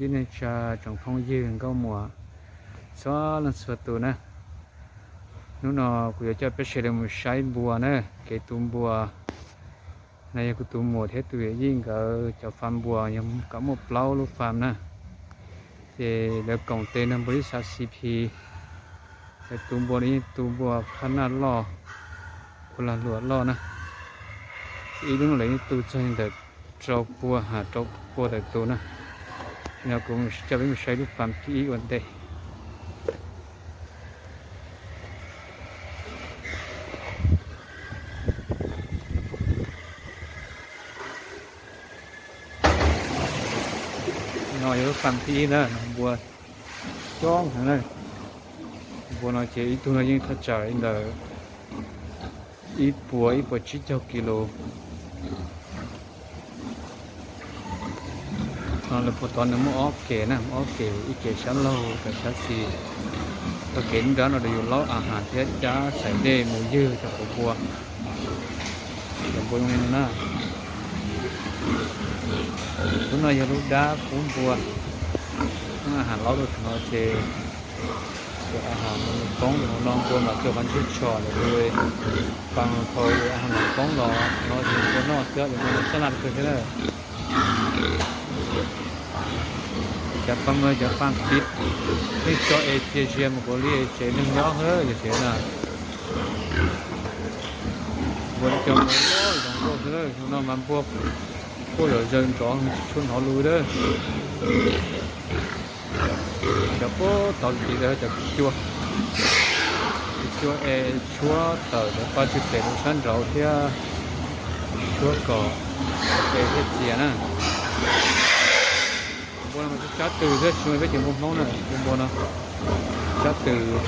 Ib neej tsa tsoom phooj ywg nkauj muam txhua leej txhua tus na, hnub no kuv yuav coj peb sawv daws mus saib npua na, kev tu npua no yog kuv tus muam thiab tus yawm yij nkawd cov fam npua, yog kom muaj plaub lub fam na. Ces lawv koom tes nrog npua ib xav C P, lawv tu npua, lawv yeej tu npua phab naj loj, ua lag luam loj na. Ib lub no lawv yeej tu txog li ntawm rau pua ha rau pua tawm tus na. No kuv coj peb mus saib lub fam thib ib ua ntej. No yog lub fam thib ib na, npua coob heev na. Npua no ces ib tug no yeej thaj tsam li ntawm ib puas ib puas tsib caug kis lus. No lawv puag tod nws muaj ob kev na, muaj ob kev, ib kev sab laug rau sab xis. Txoj kev nrab no yus laub a has thiab cab xaiv dej mus ywg cov quav npua. Cov npua zoo li no na. Lub no yog lub dab pub npua, muaj a has laub rau no ces a has mus poob no npua mas tuaj qhov ntswg tsho lawm, pab thaum a has mus poob los no ces npua noj xwb, npua noj sab laj kawg thiab na. Cov pab mab cov pab pib, nej tso es txias zias mus kaus liam tsev neeg nyob xwb yog tias na. Npua cov npua loj zoo nkauj xwb, no mas npua quaj zom zaws nrov tsis tshua hnov lus lawm. Cov puag tod tid cov cua, cua es tshuab tawm cov paj tsw pem rau sab nraud thiab, tshuab kom es thiaj txias na. Npua no mas tsab tws thiab, tsis muaj peb cov npua Hmoob na, npua no tsab tws.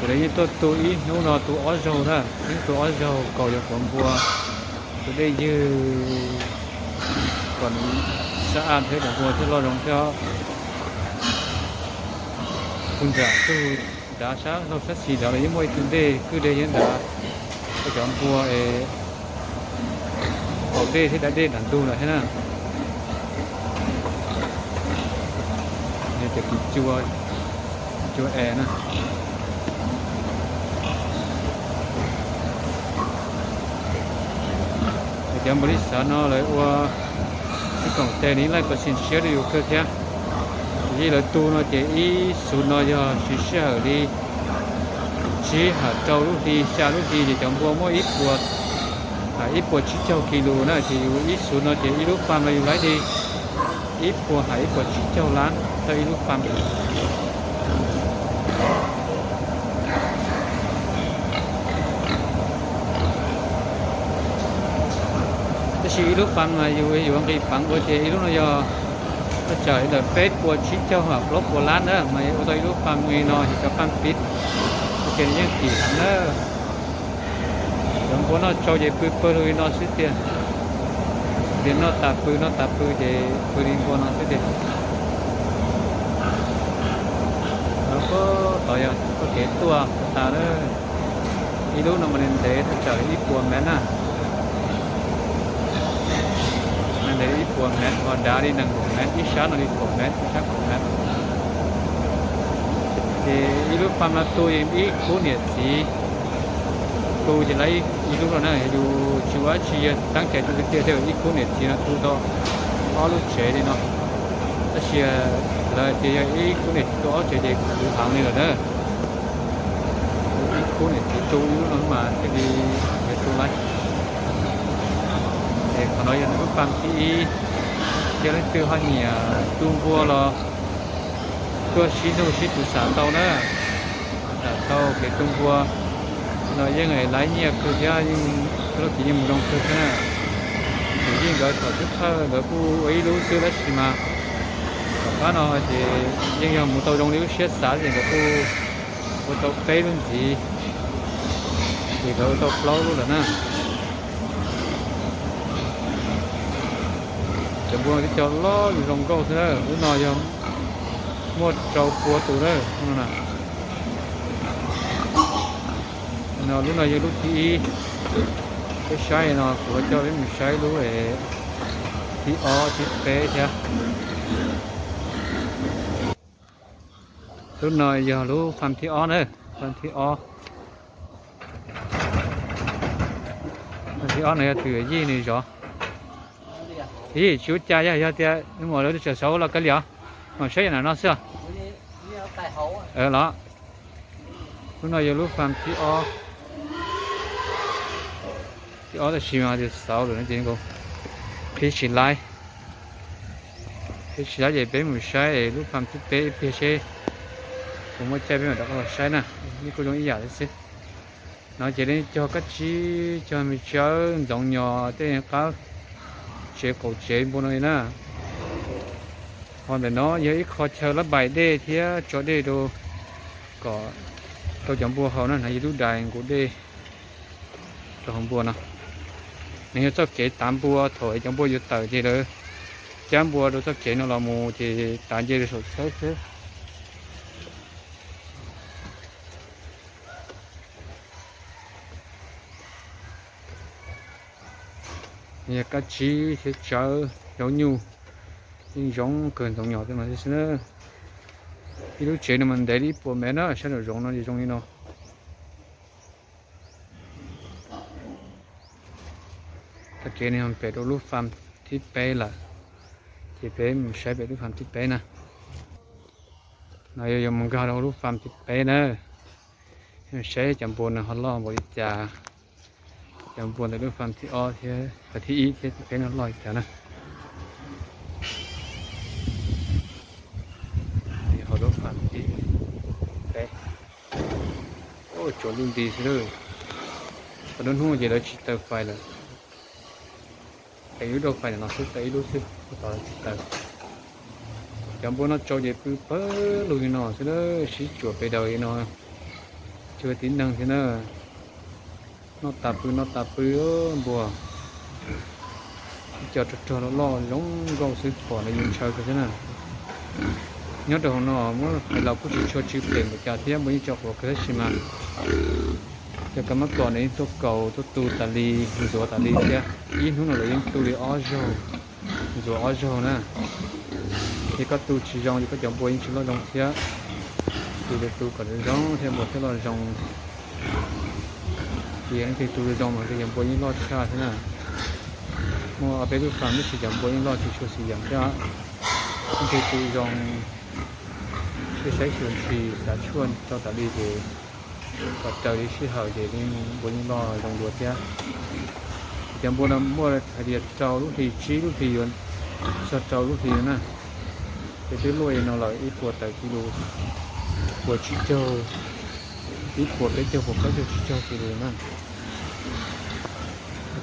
Ces lawv yeej tuaj tu ib hnub no tu ob zaug na, ib hnub tu ob zaug kaus cov quav npua, tu dej ywg kom nws sab a thiab cov npua thiaj loj zoo thiab. Tus nram ntug nrad sab laug sab xis nrad los yeej muaj ib tug dej kwj deg nyob nrad, cov npua es haus dej thiab da dej nram ntug lawm thiab na. Cov cua, cua es na. Cov npua li xav no lawv ua sib koom tes nws yeej laij pos tseem siab rau yus kawg thiab. Yog lawv tu no ces ib xus no yog siv sij hawm li tsib ha rau lub hli xya lub hli ces cov npua muaj ib puas, ib puas tsib caug kis lus na, ces yus ib xus no ces ib lub fam no yus laib li ib puas ha ib puas tsib caug lab tau ib lub fam. Tab sis ib lub fam mas yus yuav nqis peev ua ces ib lub no yog thaj tsam li ntawm peb puas tsib caug ha plaub puas lab na, mas ua tau ib lub fam li no ces cov fam pib ces nws yeej kim heev na. Cov npua noj tsau ces pw pawg lug li no xwb tiag, ces noj tas pw noj tas pw ces pw li npua no xwb tiag. Lawv puag tod yog txoj kev tuaj puag ta lawm. Ib lub no mas ntev thaj tsam li ib puas mev na, ntev li ib puas mev ho dav li nees nkaum mev, ib sab no li kaum mev, ib sab kaum mev. Ces ib lub fam no tu ib khub niam txiv, tu ces laib ib lub no na, yus tsis ua dab tsi yog teeb cai tu tiag tiag thiaj ib khub niam txiv no tu tau ob lub tsev li no. Tab sis lawv hais tias yog ib khub niam txiv tu ob tsev ces kuv heev li lawm na. Ib khub niam txiv tu ib lub no mas thiaj li yog tu laib. Es qhov no yog nws lub fam thib ib, yog leej twg ho nyiam tu npua los tuaj sib nug sib txuv xam tau na. Xam tau kev tu npua no yeej laib nyiaj kawg thiab, yeej txoj lub kev yeej mus zoo kawg thiab na. Tus yij nkawd thaum xub thawj nkawd kuj ua ib lub xwb tab sis mas tom qab no ces yeej yog mus tau zoo li lub siab xav ces nkawd kuj ua tau peb lub ntxiv, ces nkawd ua tau plaub lub lawm na. Cov npua no tib co loj zoo nkauj xwb na, lub no yog muaj rau pua tus na. Lub no yog lub thib ib. Peb saib no kuv coj peb mus saib lub thib ob thib peb thiab. Lub no yog lub fam thib ob na, fam thib ob. Fam thib ob no yog tus yij nws zov. Yij tsis ua cas, yog yog tias mus lawv tseem xauv los kawg li os. Mam saib yam no xwb os. Los, lub no yog lub fam thib ob. Thib ob tab sis mas tias xauv lawm no ces qhib tsis laib. Qhib tsis laib ces peb mus saib lub fam thib peb ib pliag seb puas muaj caij peb mam rov qab los saib na. Yeej kuj zoo ib yam li xwb. No ces leej cog kab tsib, cog me tsawb ntxoov nyos tej qab tsev qaum tsev npua no li na. Ho ntawm no yog ib qho chaw lab npais dej thiab tso dej rau kom tau cov npua haus na. No yog lub dais nqus dej rau hauv npua no. Nws yog txoj kev tav npua, thaum cov npua yuav tawm ces lawv cab npua rau txoj kev no los mus ces tav nce rau saum txhawb xwb. Yog kab tsib thiab tsawb zaub nyuj, yeej zoo kawg, ntxoov nyos tej no xwb na. Ib lub tsev no mas ntev li ib puas mev na, sab nraum zoov no ces zoo li no. Tag kev no pem rau lub fam thib peb lawm, ces peb mus saib pem lub fam thib peb na. No yog yuav mus nkag rau lub fam thib peb na, saib cov npua no ho loj npaum li cas. Cov npua ntawm lub fam thib ob thiab, thib ib thiab thib peb no loj li cas na. Hauv lub fam thib peb, tsuas lub nti xwb lawm. Thaum lub hnub ces lawv tsis taws fais lawm. Taws ib lub rau fais no xwb, taws ib lub xwb, ua tau lawv tsis taws. Cov npua no tsau ces pw pawg lug li no xwb na, sib tsuam pes daws li no, tsis ua tib neeg thiab na. Noj tas pw, noj tas pw npua. Ib co rog rog loj loj zoo nkauj xwb, pom ntawd yus ntshaw kawg thiab na. Nyob rau hauv no muab hais los kuj tsis tshua tsw phem npaum cas thiab, npua yeej tso quav kawg tab sis mas cov kab mab kom nws yeej tuaj kaus tuaj tu tas li, ntxuav tas li thiab. Ib hnub no lawv yeej tu li ob zaug, ntxuav ob zaug na. Ces koj tu tsis zoo ces koj cov npua yeej tsis loj zoo thiab. Ces lawv tu kom zoo thiab npua thiaj loj zoo. Ces leej twg tu zoo mas leej twg cov npua yeej loj tshaj thiab na. Muaj ob peb lub fam tab sis cov npua yeej loj tsis tshua xis yees thiab. Leej twg tu zoo, saib xyuas ntshis xav tshuaj rau tas li ces kom raws li sij hawm ces npua yeej loj zoo dua thiab. Ces cov npua no muaj hais tias rau lub hlis, tsib lub hlis yuav txog rau lub hlis na. Ces twb luaj li no lawm ib puas tawm kis lus, puas tsib caug, ib puas peb caug, puas plaub caug tsib caug kis lus na.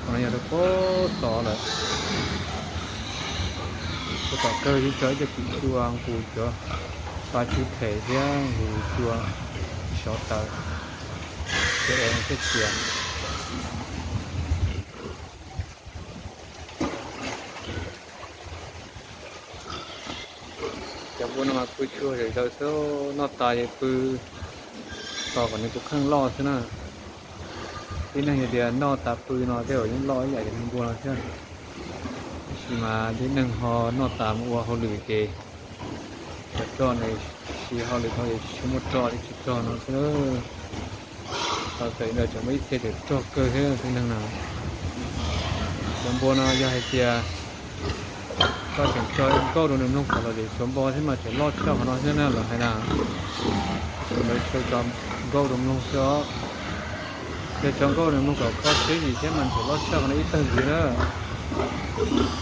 Qhov no yog rau puag tod lawm. Puag tom kawg yeej tso ib co kwv cua nqus cov pa tsw phem thiab nqus cua sov taws, cov es thiaj txias. Cov npua no mas pw tsuag zom zaws xwb, noj tas ces pw tos kom nws tus kheej loj xwb na. Tib neeg yog tias noj tas pw no tej zaum yeej loj ib yam cov npua no thiab. Tab sis mas tib neeg ho noj tas mus ua hauj lwm ces cov roj nws siv hauj lwm tau ces tsis tshua muaj roj li, tsis rog no xwb. Tau txawm ntawd tseem muaj ib txhia ces rog kawg thiab tib neeg na. Cov npua no yog hais tias koj tseem tso nkauj rau nws mloog kom los ces suav npo thiab mas tseem loj tshaj qhov no thiab na, lawv hais na. Lawv tso nkauj rau mloog xwb os. Yog tso nkauj rau mloog kom kho siab yim thiab mas tseem loj tshaj qhov no ib tag ntxiv na.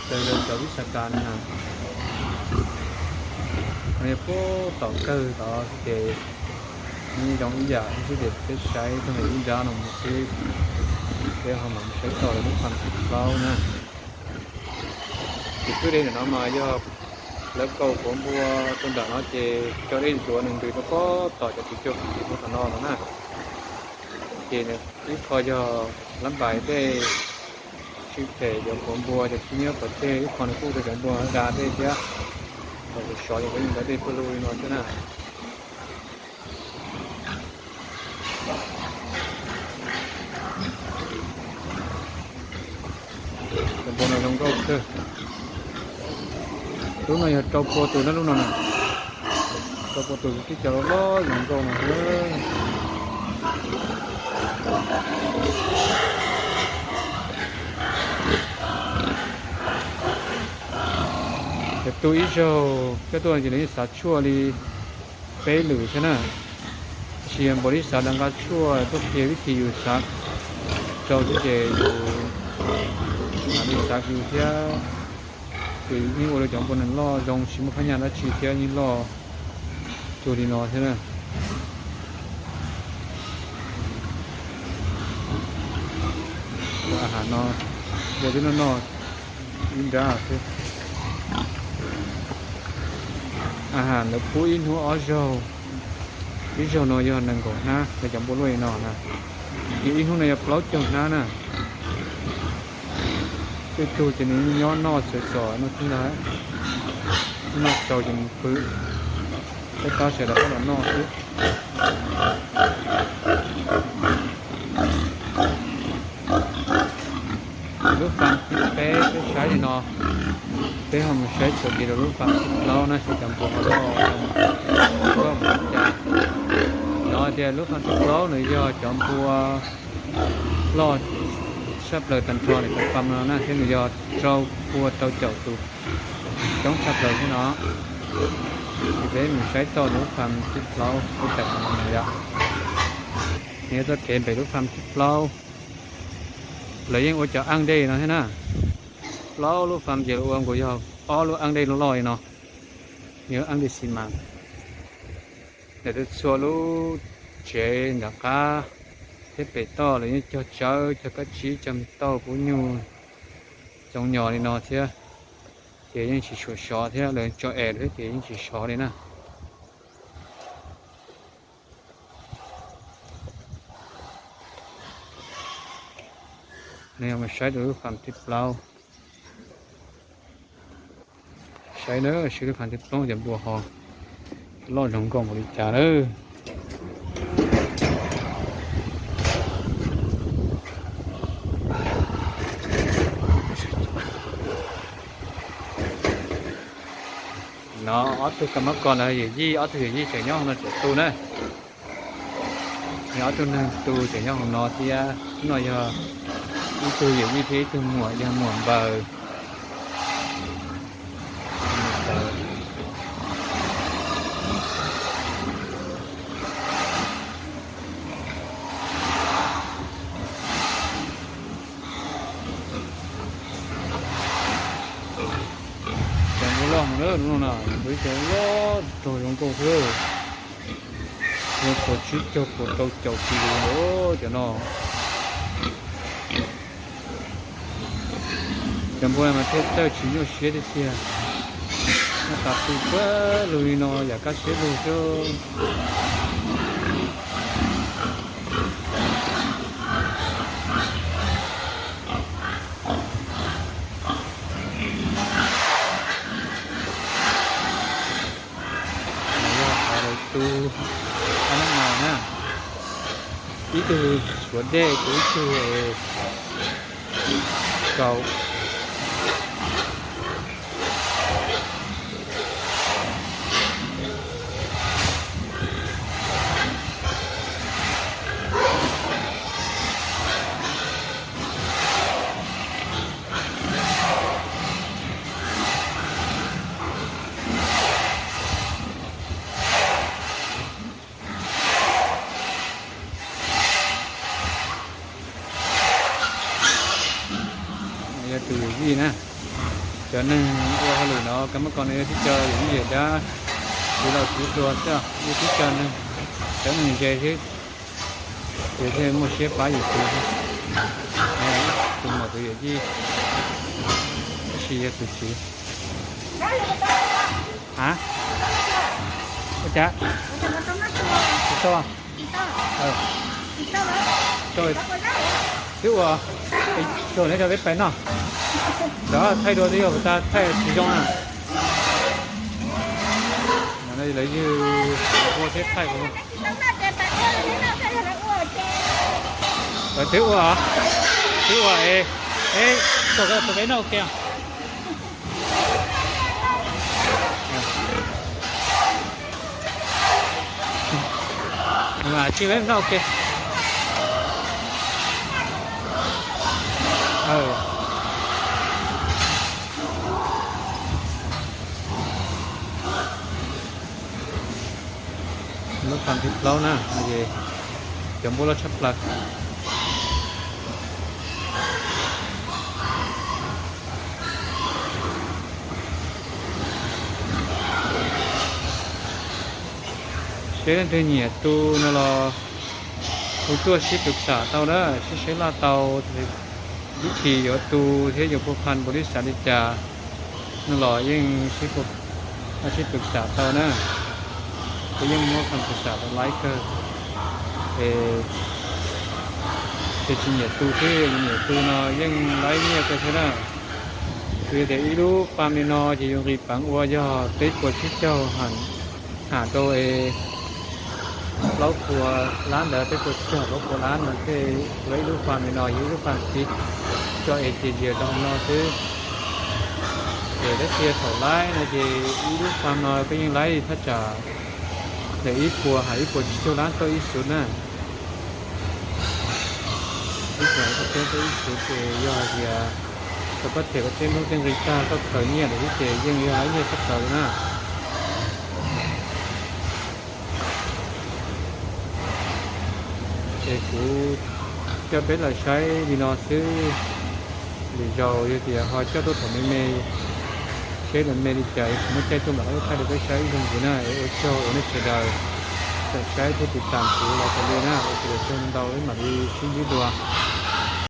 Raws li cov vib xav kas na. Qhov no puag tom kawg tod ces yeej zoo ib yam xwb ces peb saib txog ntawm ib nrab no mus xwb, peb ho mam saib tau lawv lub fam thib plaub na. Ces kwj deg ntawm no mas yog lawv kaus quav npua rau nram no ces cov dej ntxuav nws ntws rau puag tom cov kwv cua kwv tij puag tom no no na. Ces ib qho yog lab npais dej tsw phem cov quav npua, cov khib nyiab pov tseg, ib qho nws kuj rau cov npua da dej thiab. Thaum sov ces lawv yeej da dej pawg lug li no thiab na. Npua no zoo nkauj kawg. Lub no yog rau pua tus na lub no na. Rau pua tus twb cov loj loj zoo nkauj no. Ces tu ib zaug coj tuaj ces lawv yeej xav tshuaj li peb lwm thiab na. Tab sis yog npaum li xav lawv nqa tshuaj tuaj qhia vib thi yus xav rau xwb ces yus mam li xav yus thiab. Ces yeej ua rau cov npua neeg loj zoo tsis muaj phab nyaj dab tsi thiab yeej loj cuag li no thiab na. Ua a has no, ua twb noj noj ib nrab xwb. A has lawv pub ib hnub ob zaug, ib zaug no yog nees nkaum hnab, lawv cov npua luaj li no na, ces ib hnub no yog plaub caug hnab na. Tej tug ces nws nyob noj txawv txom noj txij ntag, noj tsau ces mus pw, peb tab sawv daws pab los noj xwb. Lub fam thib peb peb saib li no, peb ho mus saib txuas tis rau lub fam thib plaub na, saib cov npua ho loj loj li cas. Hnov tias lub fam thib plaub nws yog cov npua loj tshaj plaws tag nrho nws cov fam no na, thiab nws yog rau pua rau caum tus, coob tshaj plaws thiab no. Ces peb mus saib txog lub fam thib plaub lub tawm no yom. Nws yog txoj kev npem lub fam thib plaub. Lawv yeej ua cov aj dej no thiab na. Plaub lub fam ces ua nkaus yog ob lub aj dej loj loj li no, yog aj dej xi mas. Lawv txhua lub tsev nram qab thiab pem toj lawv yeej cog tsawb, cog kab tsib, cog me tauj pub nyuj coob nyom li no thiab, ces yeej tsis tshua sov thiab, lawv tso es thiab ces yeej tsis sov li na. Nws yog mus saib rau lub fam thib plaub. Saib na, saib lub fam thib plaub cov npua ho loj zoo nkauj npaum li cas na. No ob tug kab mob kos no yawm yij, ob tug yawm yij tseem nyob hauv no tseem tu na. Nws ob tug neeg tu tseem nyob hauv no thiab. No yog ib tug yawm yij thiab ib tug muam, yog muam npaws. Cov npua loj heev na, lub no na, npua ib cov loj tog zoo nkauj xwb. Yog puas tsib caug puas rau caum kis lus cov no. Cov npua mas thiaj txawj tsis nyuaj siab tiag tiag. Noj tas tu pab lug li no yam kaj siab lug xwb. Yog qhov lawv tu, qhov no na, ib tug suav dej, tus ib tug kaus. Yog tus yawm yij na, cov neeg ua hauj lwm no kab mob kos no yog tib co yawm yij yawm dab, txiv laus txiv hluas xwb, yog tib co neeg, cov neeg ntse xwb, ces thiaj muaj siab pab yus tus, tus muam tus yawm yij, tab sis yog tus txiv. A, ua cas? Tsis tau. Twb ua, thaij dua twb yog kuv tag thaij tsis zoo na. Lawv ywg ua thiab thaij kuv. Twb ua, twb ua es. Tus peb noj ua ke. Mas tsis peb noj ua ke. Lub pas thib plaub na, cov npua loj tshaj plaws. Seb leej twg nyiam tu no los kuv tuaj sib pwm xam tau na, sib seb laj tau. Ib chim yuav tu thiab yuav pua phas npaum li xav li cas no los yeej sib pwm xam tau na. Kuv yeej muab phas pwm xam tau laib kawg. Es tsis nyiam tu xwb, nyiam tu no yeej laib nyiaj kawg thiab na. Tsuas yog tias ib lub pas li no ces yuav nqis peev ua yog peb puas tsib caug ham rau plaub puas lab ntawd, peb puas tsib caug plaub puas lab no tej. Ua ib lub pas li no yog ib lub pas tib co es ces zias rau hauv no xwb. Ces tab sis thaum laib no ces ib lub pas no peb yeej laib thaj tsam ntawm ib puas ham ib puas tsib caug lab tau ib xus na. Ib puas tsib caug tau ib xus ces yog hais tias tau koj them koj tej hnub tej nqi tag koj khaws nyiaj lawm xwb ces yeej yog laib nyiaj tshaj plaws na. Es kuv coj peb los saib li no xwb. Lwm zaus yog tias ho coj tuaj thaum me me, seb lawv me li cas, kuv muaj caij tuaj mam li thaij rau peb saib ib zaug ntxiv na. Es ua tsaug uas nej sawv daws tseem saib thiab tiv tam kuv los tas li na, ua tsaug ntau, peb mam li sib ntsib dua.